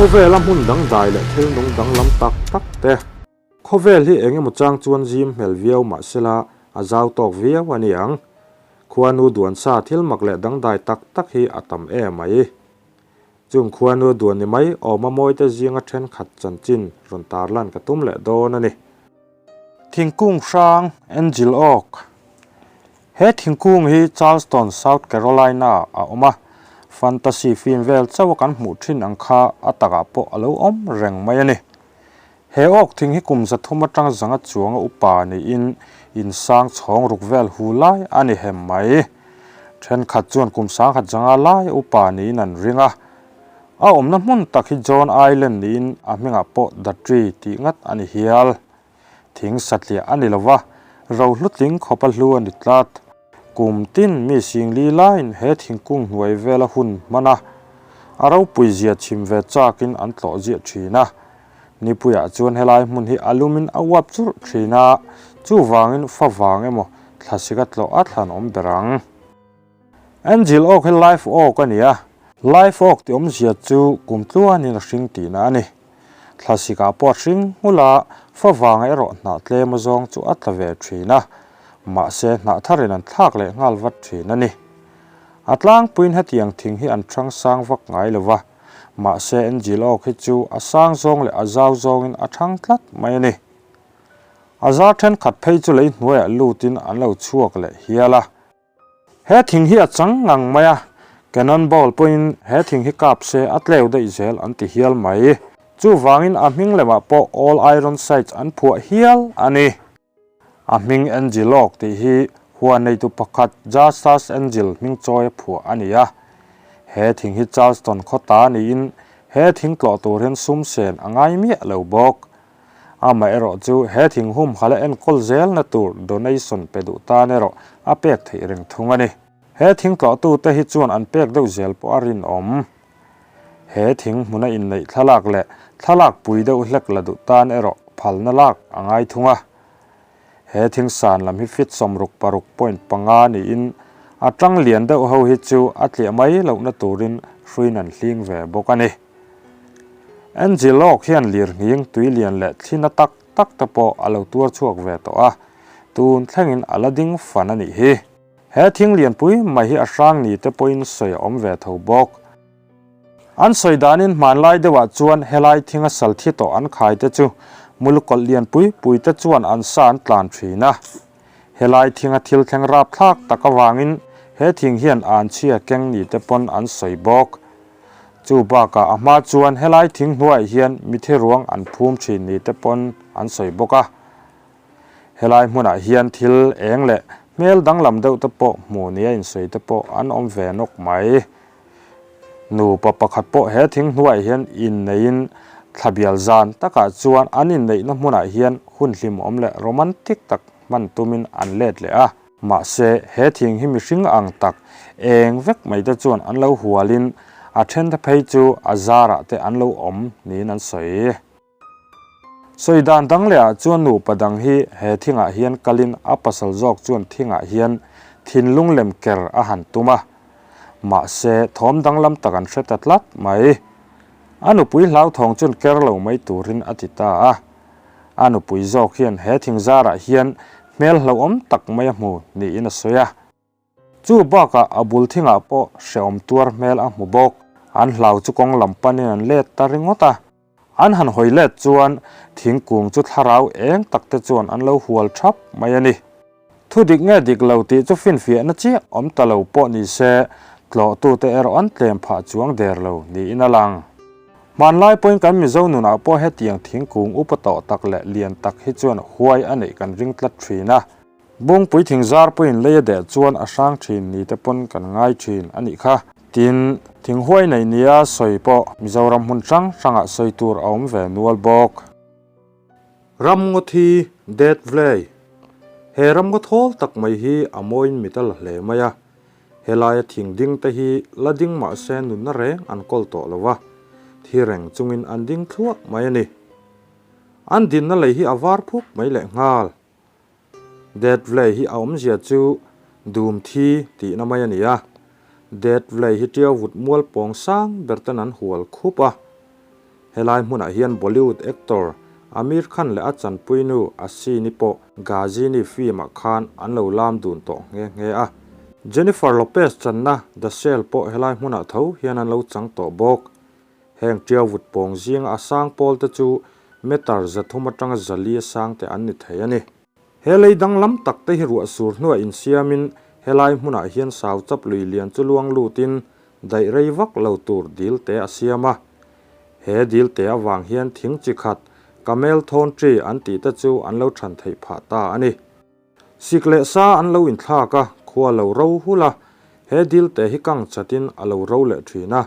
Khawvela hmun dangdai leh thil nung danglam tak tak te. Khawvel hi eng emaw chang chuan zim hmel viau mah sela a zau tawk viau a ni ang. Khuanu duan sa thil mak leh dangdai tak tak hi a tam em mai. Chung khuanu duan ni mai awma mawite zinga thenkhat chanchin rawn tarlan ka tum leh dawn a ni. Thingkung hrang Angel Oak He thingkung hi Charleston, South Carolina ah a awm a, fantasy film vel chauh a kan hmuh thin ang kha a takah pawh a lo awm reng mai a ni. He awk thing hi kum 300 atang zanga chuanga upa niin insang chhawng ruk vel hu lai a ni hem mai. Thenkhat chuan kum 1000 zanga lai upa niin an ring a. A awmna hmun tak hi John Island niin a hmingah pawh The Tree tih ngat a ni hial. Thing satliah a ni lova, rohlu tling khawpa hlu a ni tlat. Kum tin mi singli laiin he thingkung hnuai vela hun hman a, a ropui zia chhim ve chakin an tlawh ziah thin a. Nipuiah chuan helai hmun hi a lumin a uap churh thin a, chuvangin fa vang emaw thlasik a tlawh a thlan awm ber ang. Angel Oak hi Life Oak a ni a, Life Oak tih awmzia chu kum tluanin a hring tihna a ni. Thlasikah pawh a hring nghulh a, fa vanga erawh hnah tlem azawng chu a tla ve thin a, mahse hnah tharin an thlak leh nghal vat thin a ni. A tlangpuiin hetiang thing hi an thang sang vak ngai lo va, mahse Angel Oak hi chu a sang zawng leh a zau zawngin a thang tlat mai a ni. A zar thenkhat phei chu lei hnuaiah lutin an lo chhuak leh hial a. He thing hi a chang ngang mai a, Cannon ball pawhin he thing hi kap se a tleu daih zel an ti hial mai. Chuvangin a hming lemah pawh All Iron Sights an phuah hial a ni. A hming Angel Oak tih hi huan neitu pakhat Justus Angel hming chawi a phuah a ni a. He thing hi Charleston khaw ta niin he thing tlawh tur hian sum sen a ngai miah lo bawk. Amaherawh chu he thing humhalh a enkawl zelna tur donation pe duh tan erawh a pek theih reng thung a ni. He thing tlawhtute hi chuan an pek deuh zel pawh a rinawm. He thing hmuna inneih thlalak leh thlalak pui deuh hlek la duh tan erawh phalna lak a ngai thung a. He thing san lam hi feet 66.5 niin a tang lian deuh ho hi chu a tliah mai lohna turin hruiin an hling ve bawk a ni. Angel Oak hian lirnghing tui lian leh thli na tak tak te pawh a lo tuar chhuak ve tawh a, tun thlengin a la ding fan a nih hi. He thing lianpui mai hi a hrang ni te pawhin sawi a awm ve tho bawk. An sawi danin hmanlai deuhah chuan helai thinga sal thi tawh an khai te chu mulukawlh lianpui pui te chuan an sa an tlan thin a. Helai thinga thil thleng rapthlak tak avangin he thing hian anchhia keng ni te pawn an sawi bawk. Chu bakah a hma chuan helai thing hnuaiah hian mithi ruang an phum thin ni te pawn an sawi bawk a. Helai hmunah hian thil eng leh hmel danglam deuh te pawh hmuh nia insawi te pawh an awm ve nawk mai. Nupa pakhat pawh he thing hnuaiah hian inneiin thlabial zan takah chuan an inneihna hmunah hian hun hlimawm leh romantic tak hman tumin an let leh a. Mahse, he thing hi mihring ang tak eng vek mai te chuan an lo hualin a then te phei chu a zarah te an lo awm niin an sawi. Sawi dan dang leh ah chuan nupa dang hi he thingah hian kalin a pasal zawk chuan thingah hian thinlung lem ker a han tum a. Mahse, thawm danglam tak an hre ta tlat mai. A nupui hlauthawng chuan ker lo mai turin a ti ta a. A nupui zawk hian he thing zarah hian hmel hlauhawm tak mai a hmu niin a sawi a. Chu bakah a bul thingah pawh hrehawm tuar hmel a hmu bawk. An hlau chu kawng lam panin an let ta ringawt a. An han hawi let chuan thingkung chu thlarau eng tak te chuan an lo hual thap mai a ni. Thu dik nge dik lo tih chu finfiahna chiah awm ta lo pawh ni se, tlawhtute erawh an tlem phah chuang der lo niin a lang. Hmanlai pawhin kan Mizo nunah pawh hetiang thingkung upa tawh tak leh lian tak hi chuan huai a neih kan ring tlat thin a. Bungpui thing zar pawhin lei a deh chuan a hrang thin ni te pawn kan ngai thin a nih kha. Tin, thing huai nei nia sawi pawh Mizoram hmun hrang hrangah sawi tur a awm ve nual bawk. Ramngaw thi, Death Vlei. He ramngaw thawl tak mai hi a mawiin mit a la hle mai a. Helaia thing ding te hi la ding mah se nunna reng an kawl tawh lo va, thi reng chungin an ding thluah mai a ni. An dinna lei hi a var phuk mai lehnghal. Death Vlei hi a awmzia chu dum thi tihna mai a ni a. Death Vlei hi ṭiau vut mual pawng sang ber ten an hual khup a. Helai hmunah hian Bollywood actor Aamir Khan leh a chanpuinu Ashini pawh Ghajini film-ah khan an lo lam dun tawh nghe nghe a. Jennifer Lopez channa The Shell pawh helai hmunah tho hian an lo chang tawh bawk. Heng ṭiau vut pawng zinga a sang pawl te chu meter 300 atanga 400 a sang te an ni thei a ni. He lei danglam tak te hi ruah sur hnuah insiamin helai hmunah hian sau chap lui lian chu luang lutin daih rei vak lo tur dil te a siam a. He dil te avang hian thing chi khat Camel Thorn Tree an tih te chu an lo ṭhan theih phah ta a ni. Sik leh sa an lo inthlak a, khua lo ro hul a, he dil te hi kang chatin a lo ro leh thin a.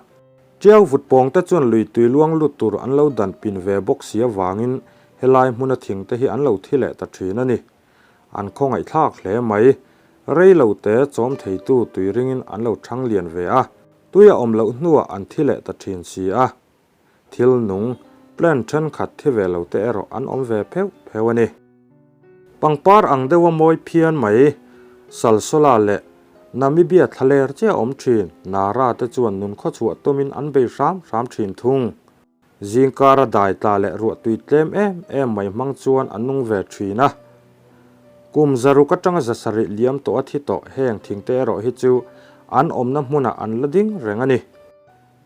Tiau vut pawng te chuan lui tui luang lut tur an lo dan pin ve bawk si avangin helai hmuna thing te hi an lo thi leh ta thin a ni. An khawngaihthlak hle mai. Rei lo te chawm theitu tui ringin an lo thang lian ve a, tui a awm loh hnuah an thi leh ta thin si a. Thil nung, plant thenkhat thi ve lo te erawh an awm ve pheuh pheuh a ni. Pangpar ang deuha mawi phian mai, Salsola leh Namibia thlaler chiah awm thin, Nara te chuan nun khawchhuah tumin an bei hram hram thin thung. Zingkara dai tla leh ruahtui tlem em em mai hmang chuan an nung ve thin a. Kum zaruk atanga zasarih liam tawh a thi tawh heng thingte erawh hi chu an awmna hmunah an la ding reng a ni.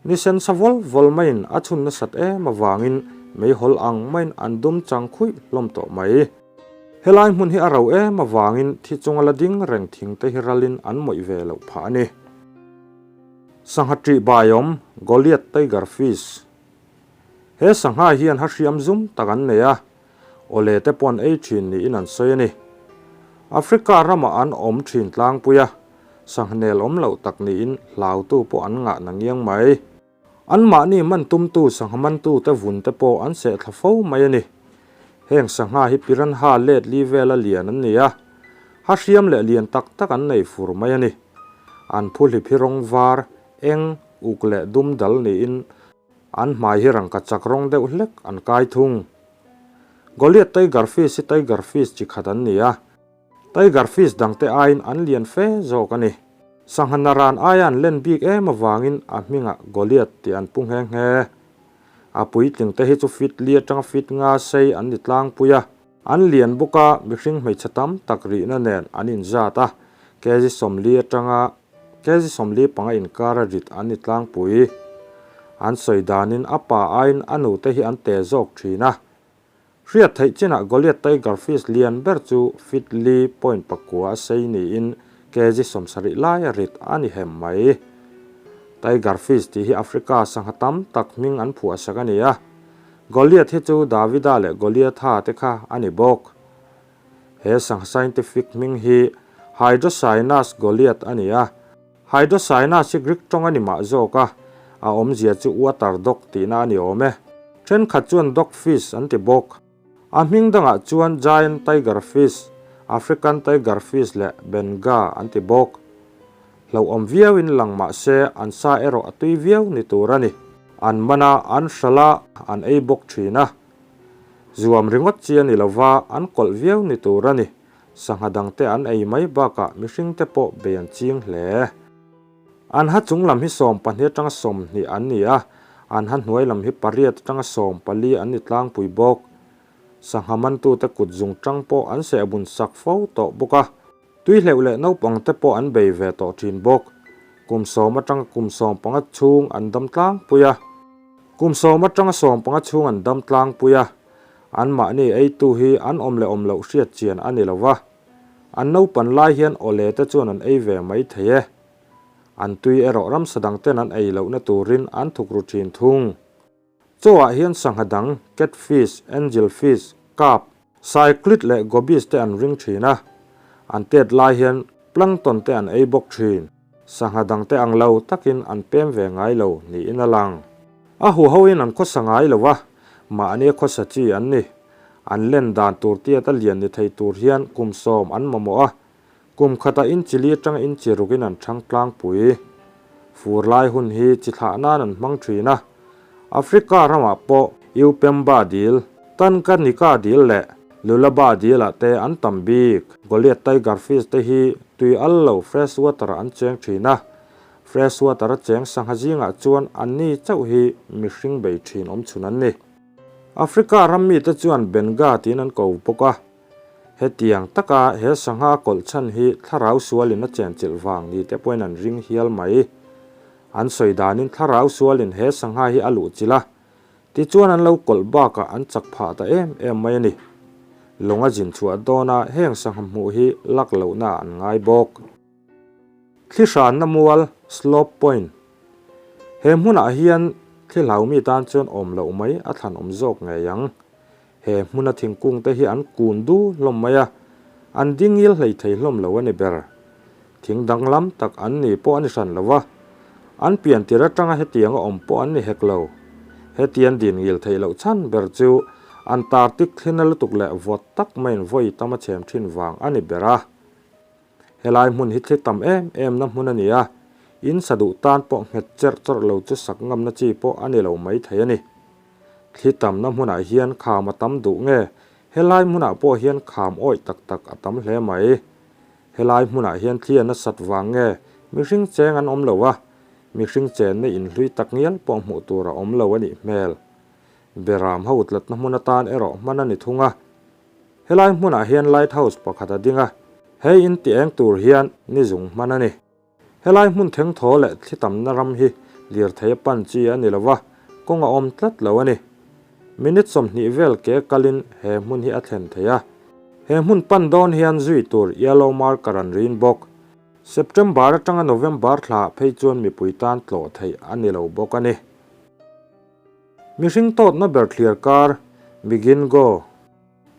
Ni sen sa vawl vawl maiin a chhun nasat em avangin meihawl ang maiin an dum chang khuih hlawm tawh mai. Helai hmun hi a ro em avangin thi chunga la ding reng thing te hi ralin an mawih ve loh phah a ni. Sangha ṭih baiawm, Goliath tiger fish. He sangha hian ha hriam zum tak an nei a, awle te pawh an ei ṭhin niin an sawi a ni. Africa ramah an awm ṭhin tlangpui a, sanghnel awm loh tak niin hlautu pawh an ngah na ngiang mai. Anmahni man tumtu sangha mantute vun te pawh an seh thla fo mai a ni. Heng sangha hi piranha let li vela lian an ni a, ha hriam leh lian tak tak an nei fur mai a ni. An phuhlip hi rawng var, eng, uk leh dum dal niin An hmai hi rangka chak rawng deuh hlek an kai thung. Goliath tiger fish hi tiger fish chi khat an ni a, tiger fish dangte aiin an lian fe zawk a ni. Sangha naran aia an len bik em avangin a hmingah Goliath tih an pu nghe nghe. A puitling te hi chu feet li atanga feet nga sei an ni tlangpui a, an lian bawk a, mihring hmeichhe tam tak rihna nen an inzat a, kg 40 atanga Kg 45 inkara rit an ni tlangpui. An sawi danin a pa aiin a nute hi an te zawk thin a. Hriat theih chinah Goliath tiger fish lian ber chu feet li point pakua a sei niin kg 70 laia rit a ni hem mai. Tiger fish tih hi Africa sangha tam tak hming an phuahsak a ni a. Goliath hi chu Davida leh Goliatha te kha a ni bawk. He sangha scientific hming hi Hydrocynus goliath a ni a. Hydrocynus hi Greek tawng a ni mah zawk a, a awmzia chu water dog tihna a ni awm e. Thenkhat chuan dog fish an ti bawk. A hming dangah chuan giant tiger fish, African tiger fish leh benga an ti bawk. Hlauhawm viauin lang mah se an sa erawh a tui viau ni tur a ni. An man a, an hralh a, an ei bawk thin a. Zuam ringawt chi a ni lova, an kawlh viau ni tur a ni. Sangha dangte an ei mai bakah mihringte pawh bei an ching hle. An ha chung lam hi 12 atanga 20 an ni a, an ha hnuai lam hi pariat atanga 14 an ni tlangpui bawk. Sangha mantute kut zung tang pawh an sehbun sak fo tawh bawk a. Tuihleuh leh naupangte pawh an bei ve tawh thin bawk. Kum sawm atanga kum 15 chhung an dam tlangpui a. Kum sawm atanga 15 chhung an dam tlangpui a. Anmahni eitu hi an awm leh awm loh hriat chian a ni lo va. An naupan lai hian awle te chuan an ei ve mai thei e. An tui erawh ramsa dangten an ei lohna turin an thukru thin thung. Chaw-ah hian sangha dang, catfish, angel fish, carp, cyclid leh gobies te an ring thin a, an tet lai hian plankton te an ei bawk thin. Sangha dang te ang lo takin an pem ve ngai lo niin a lang. A huhoin an khawsa ngai lo a, mahni a khawsa chi an ni. An len dan tur tiat a lian ni thei tur hian kum 10 an mamawh a, Kum khatah inchi li atanga inchi rukin an thang tlangpui. Fur lai hun hi chi thlah nan an hmang thin a. Africa ramah pawh Upemba dil, Tanganyika dil leh Lualaba dilah te an tam bik. Goliath tiger fish te hi tui al lo fresh water ah an cheng thin a. Freshwater a cheng sangha zingah chuan anni chauh hi mihring bei thin awm chhun an ni. Africa ram mite chuan Benga tiin an ko bawk a. Hetiang taka he sangha a kawlh chhan hi thlarau sualin a chenchilh vang ni te pawhin an ring hial mai. An sawi danin thlarau sualin he sangha hi a luhchilh a, tichuan an lo kawlh bakah an chak phah ta em em mai a ni. Lawng a zin chhuah dawna heng sangha hmuh hi lak lohna an ngai bawk. Thli hranna mual, slope point, He hmunah hian thli hlaumi tan chuan awm loh mai a thlan awm zawk ngei ang. He hmuna thingkung te hi an kun du hlawm mai a, an dingil hlei thei hlawm lo a ni ber. Thing danglam tak an ni pawh a ni hran lo va, an pian tir atanga hetianga awm pawh an ni hek lo. Hetian din ngil theih loh chhan ber chu Antarctic thlina lutuk leh vawt tak maiin vawi tam a chhem thin vang a ni ber a. Helai hmun hi thli tam em em na hmun a ni a, in sa duh tan pawh nghet cherh chawrh lo chu sak ngamna chi pawh a ni lo mai thei a ni. Thli tamna hmunah hian kham a tam duh nge? Helai hmunah pawh hian kham awih tak tak a tam hle mai. Helai hmunah hian thli a nasat vang nge mihring cheng an awm lo a, mihring chenna inhlui tak ngial pawh hmuh tur a awm lo a nih hmel. Beram ho tlatna hmun atan erawh hman a ni thung a. Helai hmunah hian lighthouse pakhat a ding a, he in ti eng tur hian ni zung hman a ni. Helai hmun thengthaw leh thli tamna ram hi lirthei a pan chi a ni lo va, kawng a awm tlat lo a ni. Minute 20 vel ke kalin he hmun hi a thlen thei a. He hmun pan dawn hian zui tur yellow marker an rin bawk. September atanga November thla phei chuan mipui tan tlawh theih a ni lo bawk a ni. Mihring tawtna ber thliar kar Migingo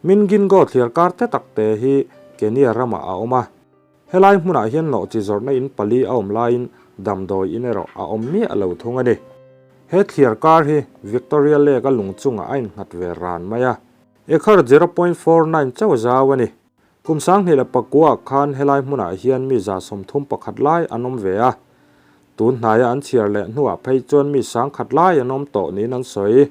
Mingingo thliar kar te tak te hi Kenya ramah a awm a. Helai hmunah hian nawhchi zawrhna in pali a awm laiin damdawi in erawh a awm miah lo thung a ni. He thliar kar hi Victoria Lake a lung chungah a innghat ve ran mai a. Ekhar 0.49 chauh zau a ni. Kum 2009 ah khan helai hmunah hian mi 31 lai an awm ve a. Tun hnaia an chhiar leh hnuah phei chuan mi 1000 lai an awm tawh niin an sawi.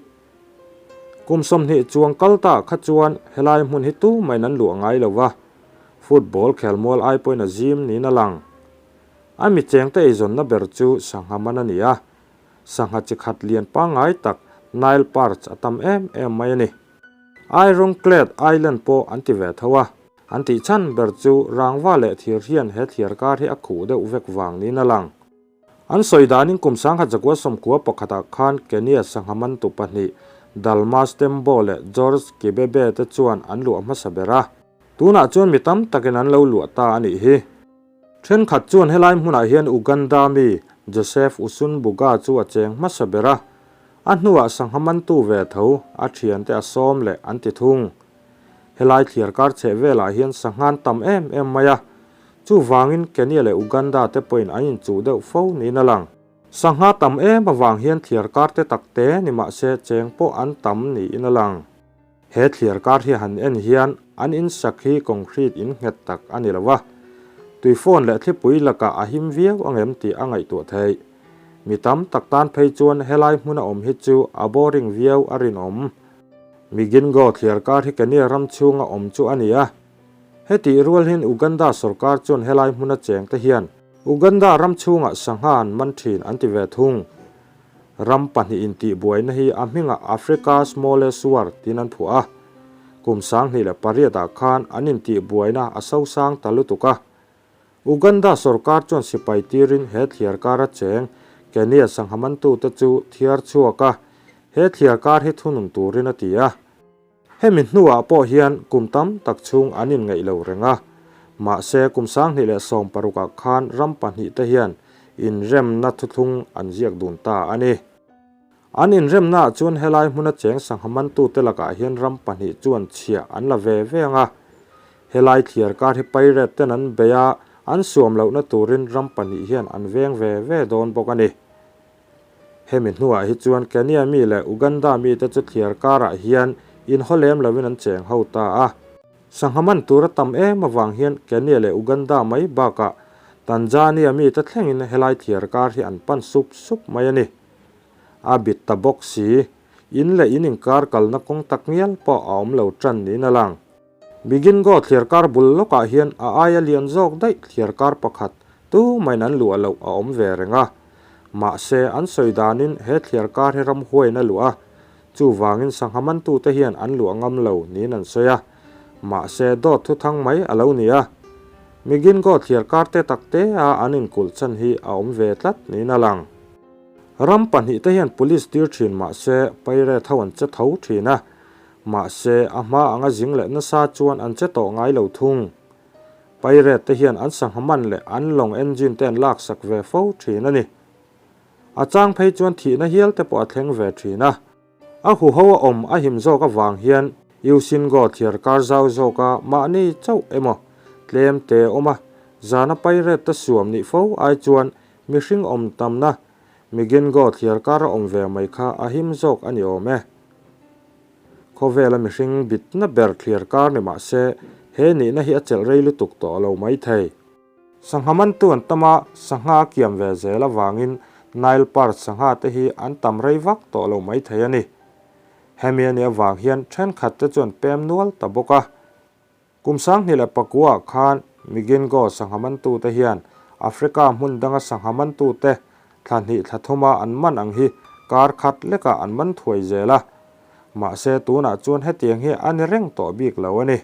Kum 20 chuang kal ta kha chuan helai hmun hi tumahin an luah ngai lo va. Football khelmual ai pawhin a zim niin a lang. A mi chengte eizawnna ber chu sangha man a ni a, sangha chi khat lian pangngai tak Nile Perch a tam em em mai a ni. Ironclad Island pawh an ti ve tho a, an tih chhan ber chu rangva leh thir hian he thliar kar hi a khuh deuh vek vang niin a lang. An sawi danin kum 1991 ah khan Kenya sangha mantu pahnih Dalmas Tembo leh George Kibebe te chuan an luah hmasa ber a. Tunah chuan mi tam takin an lo luah ta a nih hi. Thenkhat chuan helai hmunah hian Uganda mi Joseph Usunbuga chu a cheng hmasa ber a, a hnuah sangha mantu ve tho a thiante a sawm leh an ti thung. Helai thliar kar chheh velah hian sanghan tam em em mai a, chuvangin Kenya leh Uganda te pawhin an inchuh deuh fo niin a lang. Sangha tam em avang hian thliar kar te tak te ni mahse cheng pawh an tam niin a lang. He thliar kar hi han en hian an in sak hi concrete in nghet tak a ni lo a, tui phone leh thlipui lakah a him viau angem tih a ngaihtuah theih. Mi tam tak tan phei chuan helai hmuna awm hi chu a boring viau a rinawm. Migingo thliar kar hi Kenya ram chhunga awm chu a ni a. Hetih rual hian Uganda sorkar chuan helai hmuna cheng te hian Uganda ram chhungah sangha an man thin an ti ve thung. Ram pahnih intihbuaina hi a hmingah Africa Smallest War tiin an phuah a. Kum 2008 ah khan an intihbuaina a sosang ta lutuk a. Uganda sorkar chuan sipai tirin he thliar kar a cheng Kenya sangha mantute chu thiar chhuak a, he thliar kar hi thunun turin a ti a. Hemi hnuah pawh hian kum tam tak chhung an inngeih lo reng a, mahse kum 2016 ah khan ram pahnih te hian inremna thuthlung an ziak dun ta a ni. An inremnaah chuan helai hmuna cheng sangha mantute lakah hian ram pahnih chuan chhiah an la ve ve ang a, helai thliar kar hi pirate ten an bei a, an suam lohna turin ram pahnih hian an veng ve ve dawn bawk a ni. Hemi hnuah hi chuan Kenya mi leh Uganda mite chu thliar karah hian inhaw lem loin an cheng ho ta a. Sangha man tur a tam em avang hian Kenya leh Uganda mai bakah Tanzania mite thlengin helai thliar kar hi an pan sup sup mai a ni. A bit ta bawk si, in leh in inkar kalna kawng tak ngial pawh a awm lo tan niin a lang. Migingo thliar kar bul lawkah hian a aia lian zawk daih thliar kar pakhat Tumahin an luah loh a awm ve reng a. Mahse, an sawi danin he thliar kar hi ramhuaiin a luah a, chuvangin sangha mantute hian an luah ngam lo niin an sawi a. Mahse, dawt thuthang mai a lo ni a. Migingo thliar kar te tak te a an inkulh chan hi a awm ve tlat niin a lang. Ram pahnihte hian police tir thin mahse, pirate ho an che tho thin a. Mahse, a hma anga zing leh nasa chuan an che tawh ngai lo thung. Pirate te hian an sangha man leh an lawng engine te an laksak ve fo thin a ni. A chang phei chuan thihna hial te pawh a thleng ve thin a. A huho a awm a him zawk avang hian Usingo thliar kar zau zawka mahni chauh emaw tlem te awm a, zana pirate te suam nih fo ai chuan mihring awm tamna Migingo thliar kar a awm ve mai kha a him zawk a ni awm e. Khawvela mihring bitna ber thliar kar ni mah se, he nihna hi a chelh rei lutuk tawh lo mai thei. Sangha mantu an tam a, sangha a kiam ve zel avangin Nile Perch sangha te hi an tam rei vak tawh lo mai thei a ni. Hemi a nih avang hian thenkhat te chuan pem nual ta bawk a. Kum 2009 ah khan Migingo sangha mantute hian Africa hmun danga sangha mantute thla hnih thla thuma an man ang hi kar khat lekah an man thuai zel a. Mahse tunah chuan hetiang hi a ni reng tawh bik lo a ni.